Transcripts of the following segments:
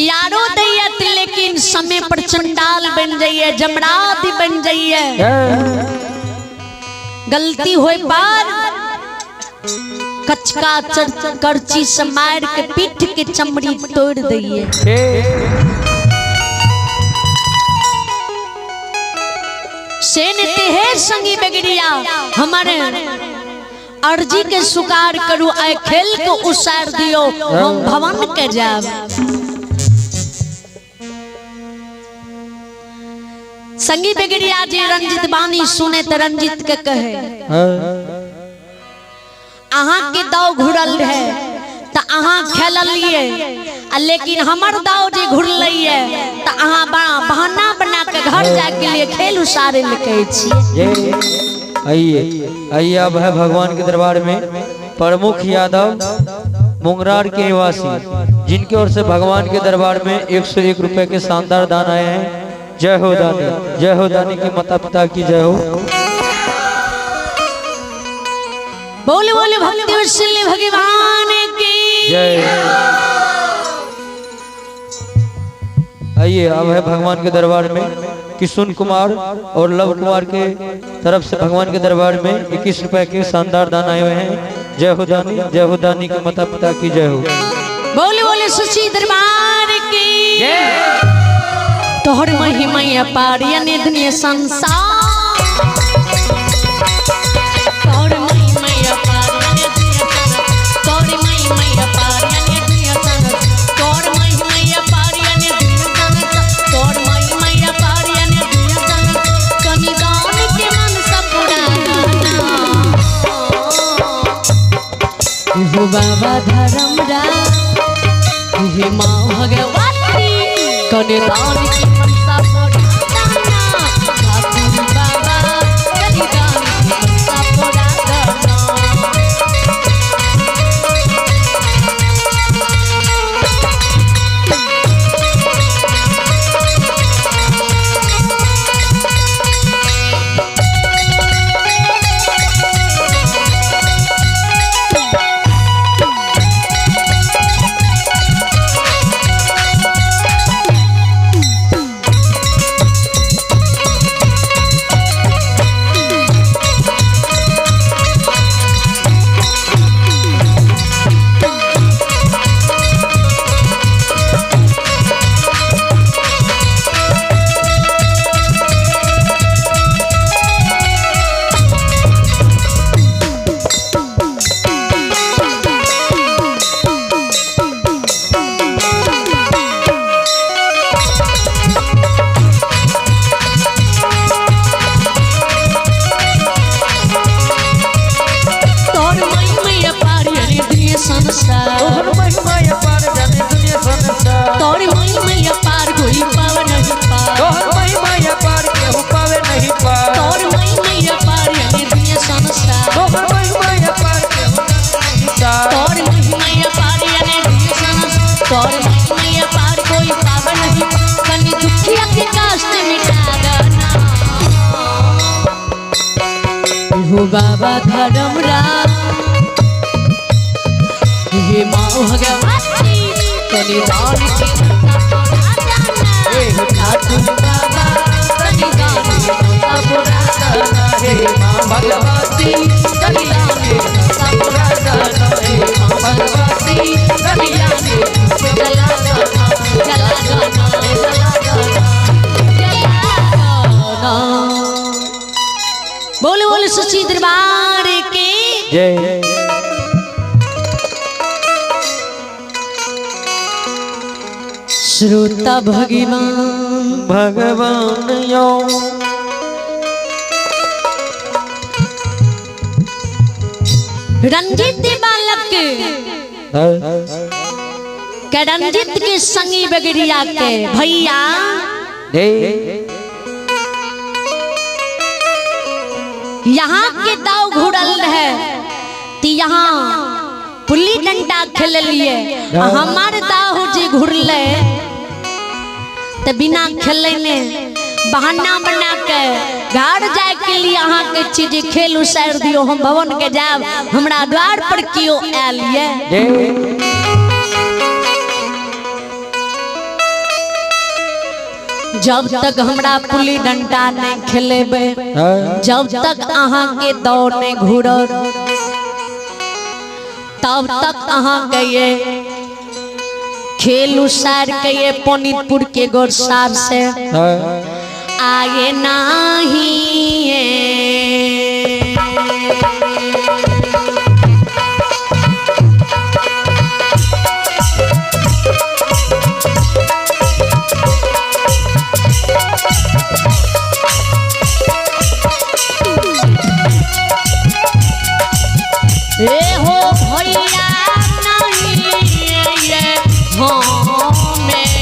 यारो दैयत लेकिन समय पर चंडाल बन जाइए, जमरात बन जाइए। गलती होए पर कचका करची से मार के पीठ के चमड़ी तोड़ दैये। सेन तेहे संगी बगड़िया हमारे अर्जी के स्वीकार करू, आए खेल को उसार दियो, हम भवन के जाब। संगी बगड़िया जी रंजित बानी सुने तो रंजित के कहे, अहाँ के दाव घुरल है तो अहाँ खेललिए, लेकिन हमर दाव जे घुरलैए तो अहाँ बहाना बना के घर जाए के लिए खेल उसारे ले कहै छियै। आइए आइए, अब है भगवान के दरबार में प्रमुख यादव मुंगरार के निवासी, जिनके ओर से भगवान के दरबार में 101 रुपए के शानदार दान आए हैं। जय हो दानी, जय हो दानी के माता पिता की जय हो। बोले बोले भक्ति वत्सल भगवान की जय। आइए अब है भगवान के दरबार में किशुन कुमार और लव कुमार के तरफ से भगवान के दरबार में 21 रुपए के शानदार दान आए हुए हैं। जय हो दानी, जय हो दानी के माता पिता की जय हो। बोले बोले सुची दरबार की जय। तोहर महिमा अपार यानी दुनिया संसार, तोहर महिमा अपार यानी दुनिया संसार, तोहर महिमा अपार यानी दुनिया संसार, तोहर महिमा अपार यानी दुनिया संसार, तोहर महिमा अपार यानी दुनिया संसार, कनी दान के मन सब पुराना। हो बाबा धर्मराज, हे माँ भगवती, कने दान की मनसा पुराना। ठाकुर बाबा कनी दान की मनसा पुराना। तोर महिमा अपार यानी दुनिया संसार, तोहर महिमा अपार जाने दुनिया संसार, तोर महिमा अपार कोई पावे नहीं पार, तोहर महिमा अपार केहू पावे नहीं पार, तोर महिमा अपार यानी दुनिया संसार, तोहर महिमा अपार केहू नहीं पार, तोर महिमा अपार यानी दुनिया संसार, तोर महिमा अपार कोई पावे नहीं पार, कनी दुखिया के कष्ट मिटा देना। हो बाबा धर्मराज, हे माँ भगवती, कनी दान के मनसा पुराना। हे ठाकुर बाबा कनी दान के मनसा पुराना। हे माँ भगवती, कनी दान के मनसा पुराना। हे माँ भगवती, कनी दान के मनसा जला दाना, जला दाना, जला दाना, जला दाना। बोले बोले सच्ची दरबार के जय। श्रोता भगवान भगवान यो रंजित बालक के रंजित के संगी बगड़िया के भैया यहाँ के दाव घुड़ल है ती यहाँ पुल्ली डंडा खेल लिए, हमार दाव जे घुरले तो बिना खेले ने बहाना बना के घर जाए के लिए अहाँ के चीज खेल उसार दियो, हम भवन के जाब, हमरा द्वार पर क्यों आयल ये। जब तक हमरा पुली डंडा नहीं खेलेबे, जब तक अहाँ के दौड़ नहीं घूरत, तब तक अहाँ के ये खेल उसार के ये पौनीतपुर के गोरसार से आगे नहीं। ए हो भैया नहीं ये हमें।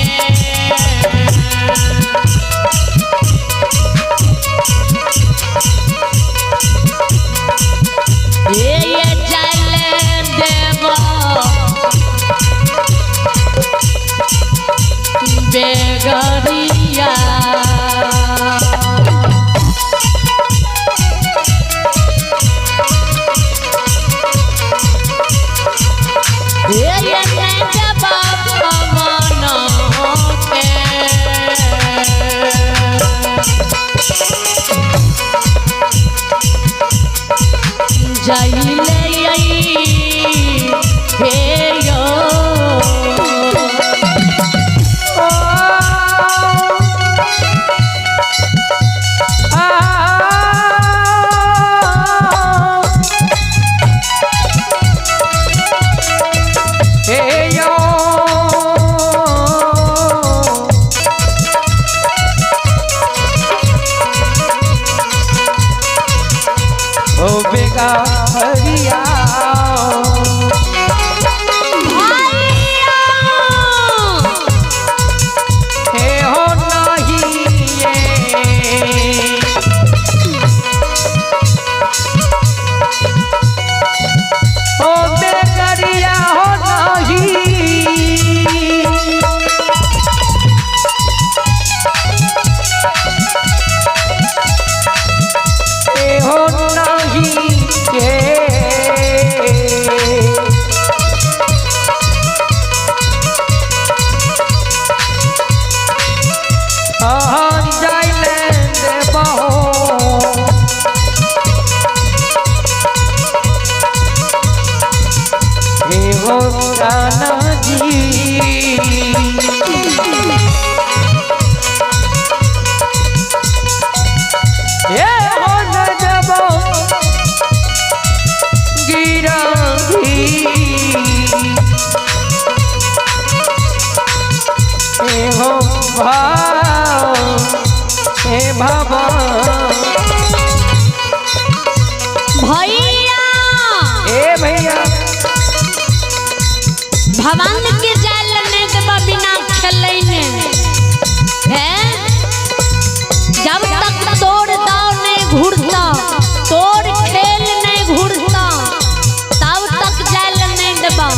ये जल देव बेगरिया। ये नहीं पवन के। जाइले हे यो। भैया ए भैया, भवन के जाल नहीं देबा बिना खेलने है। जब तक तोड़ दाव नहीं घूरता, तोड़ खेल नहीं घूरता, तब तक जाल नहीं देबा।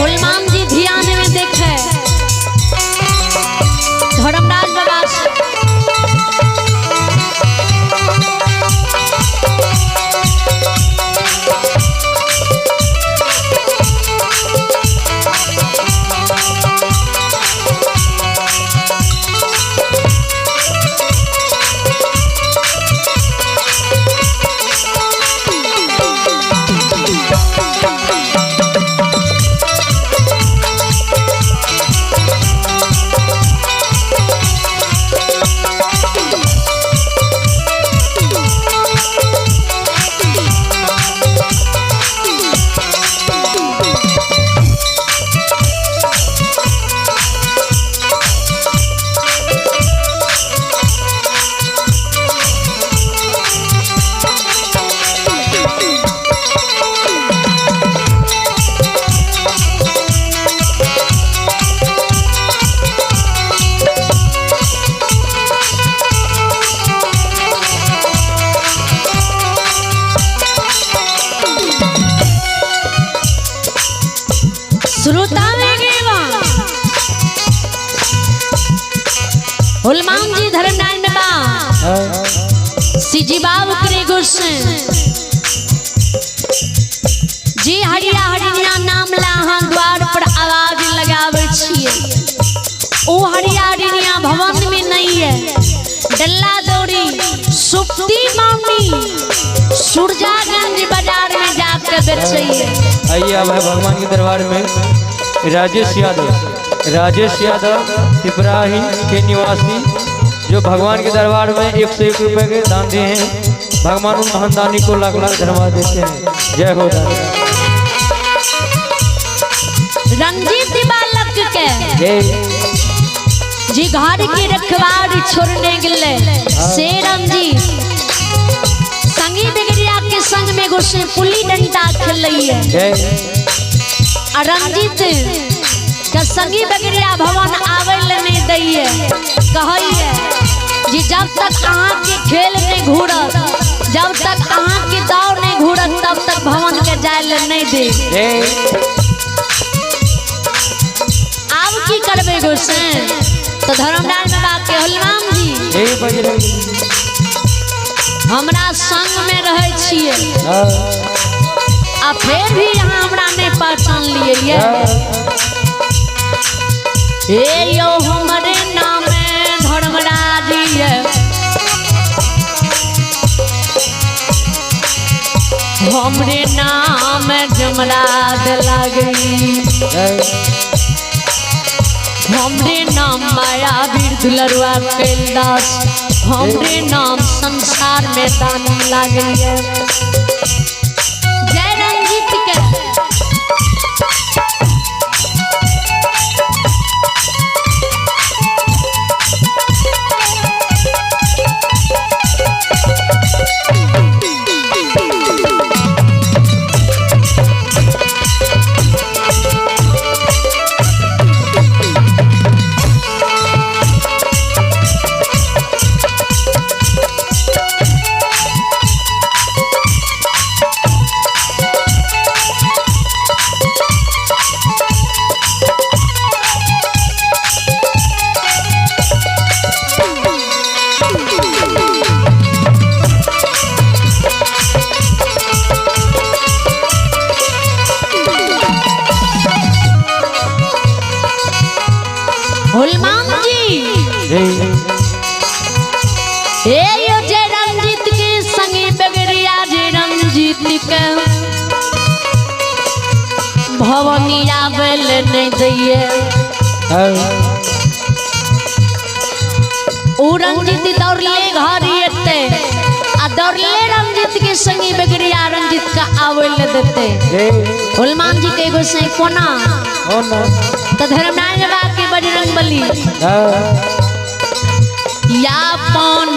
हुलमान जी ध्यान में देखे धर्मराज बाबा से। श्रोता में गेवा हुलमान जी धर्मनारायण बा सिजी बाबू करे गुस्से जी हरिया हरिया नाम ला अहाँ द्वार पर आवाज लगावे छिए। ओ हरिया हरिया भवन में नहीं लागैए डल्ला दौड़ी सुप्ती मामी सुरजागंज बाजार में जाके बेचैए। आइए अब है भगवान के दरबार में राजेश यादव, राजेश यादव पिपराही के निवासी, जो भगवान के दरबार में 101 रुपए के दान दिए हैं। भगवान उन महानदानी को लाख लाख धन्यवाद देते हैं। जय हो दादा। रंजीत बालक के जय। जी घर की रखवार छोड़ने गले से रंजीत संगी बिगड़िया के संग में घुसे पुली डंडा खेलैए। जय। आ रंजीत के संगी बगड़िया भवन आवे ले नहीं दैये, कहैये जी जब तक अहाँ के खेल नहीं घूरत, जब तक अहाँ के दाव नहीं घूरत, तब तक भवन के जाय ले नहीं दे। जय। आब की करबै गोसाई? तो धर्मराज बाबा के हनुमान जी जय बजरंग। हमरा संग में रहै छियै हाँ। आ फिर भी यहाँ हमरा नहीं पहचान लिए ये। हाँ। ए यो हमरे नाम धर्मराज ये, हमरे नाम जमराज लागई, जय। हमरे नाम मायावीर दुलरुआ कैलदास, हमरे नाम संसार में दानी लागई है। जय रंजीत के। हनुमान जी जय। हे यो जय रंजीत के संगी बगरिया जय रंजीत के भवनिया बेल नहीं दैये। हाँ। उ रंजीत दौड़ले घर एते आ दौड़ले रंजीत के संगी बगरिया रंजीत का आवे ले देते। जय। हनुमान जी के एगो से कोना हो ना। तो धर्मराज बाबा के बजरंग बली हाँ। या पौन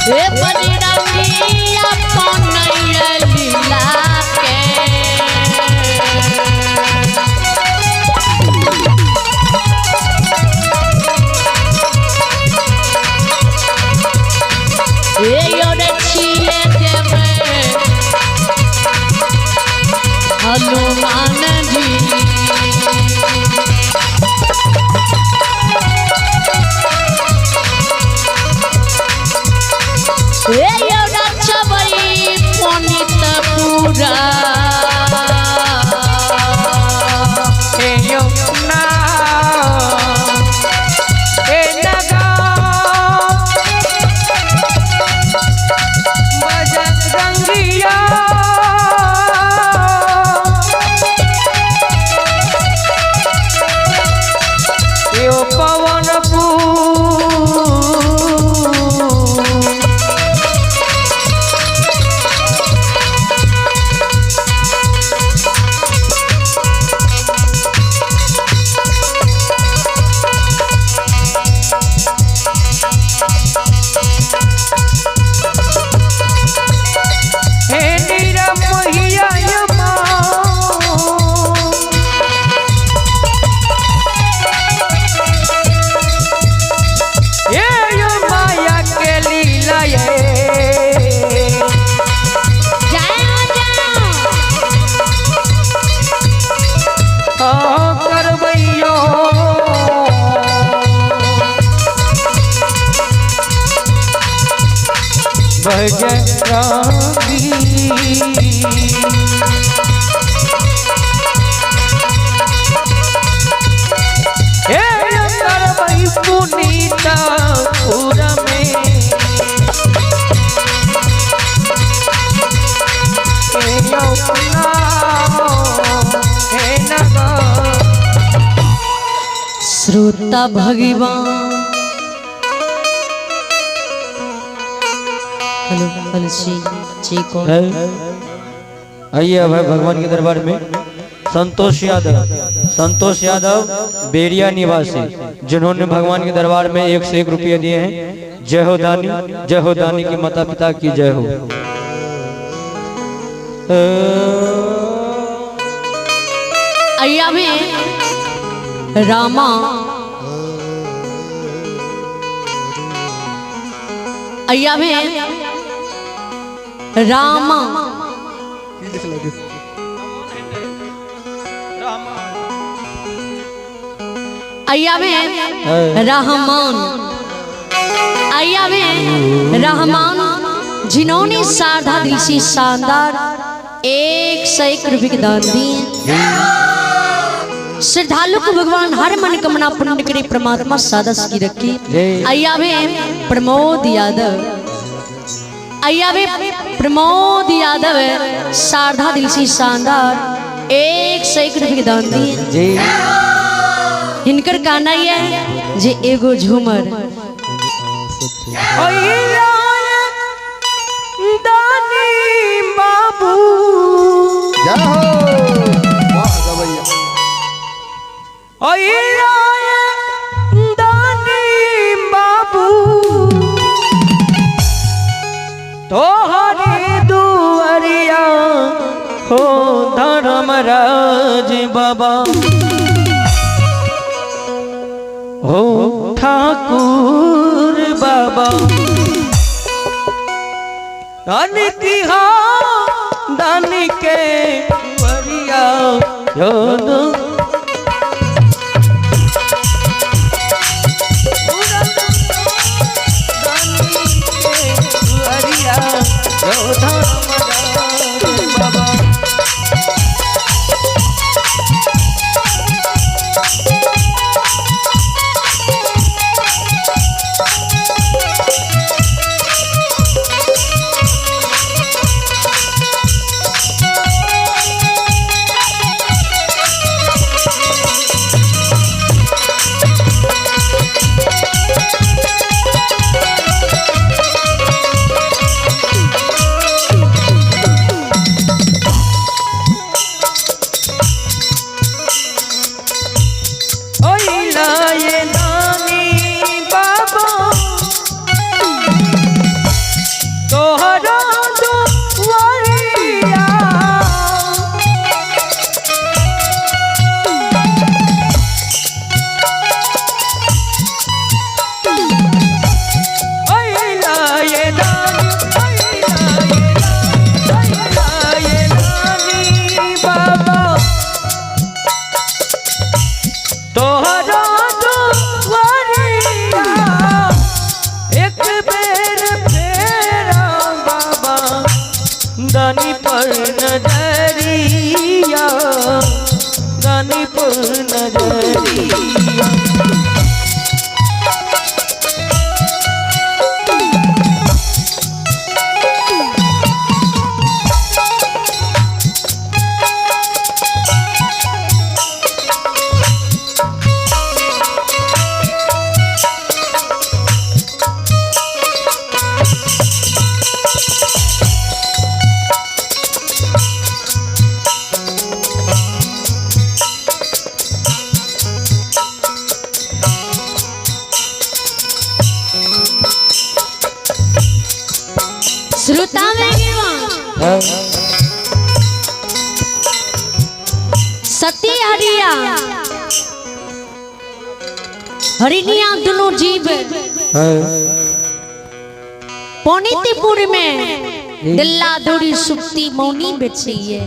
हे बजरंगी या पौन लीला के, हे your छिए देवे बजरंगी। हे करबई पुनीतपुर में, हे अपना हे नगर। श्रोता भगवान हेलो हेलो जी जी कौन आइए अब है भगवान के दरबार में संतोष यादव, संतोष यादव बेरिया निवासी, जिन्होंने भगवान के दरबार में 101 रुपये दिए हैं। जय हो दानी, जय हो दानी के माता पिता की जय हो। अय्या में रामा अय्या में रामा अय्या में रहमान, अय्या में रहमान, जिन्होंने शारदा दिल से शानदार 101 रुपये के दान दिए। श्रद्धालु को भगवान हर मन कामना पूर्ण करे, परमात्मा सादा की रखी। अय्या में प्रमोद यादव, अय्या में प्रमोद यादव शारदा दिल से शानदार 101 रुपये के दान दिए। इनकर कहना ही है जे एगो झूमर दानी बाबू जय हो, वाह गवैया। दानी बाबू तोहरी दुआरिया हो धर्मराज बाबा, हो ठाकुर बाबा, दानी की हाँ दानी के दुआरिया यो दानी के दुआरिया यो धर्मराज बाबा। ओइला ये दानी बाबा तोहरा दुआरिया, ओइला ये दानी, ओइला ये दानी बाबा तोहरा दुआरिया, एक बेर फेरा बाबा दानी पर नजरिया, दानी पर नजरिया। श्रोता में सती हरिया हरिनिया दोनों जीव पौनीतिपुर में दिल्ला दूरी सुक्ति मौनी बेचिए।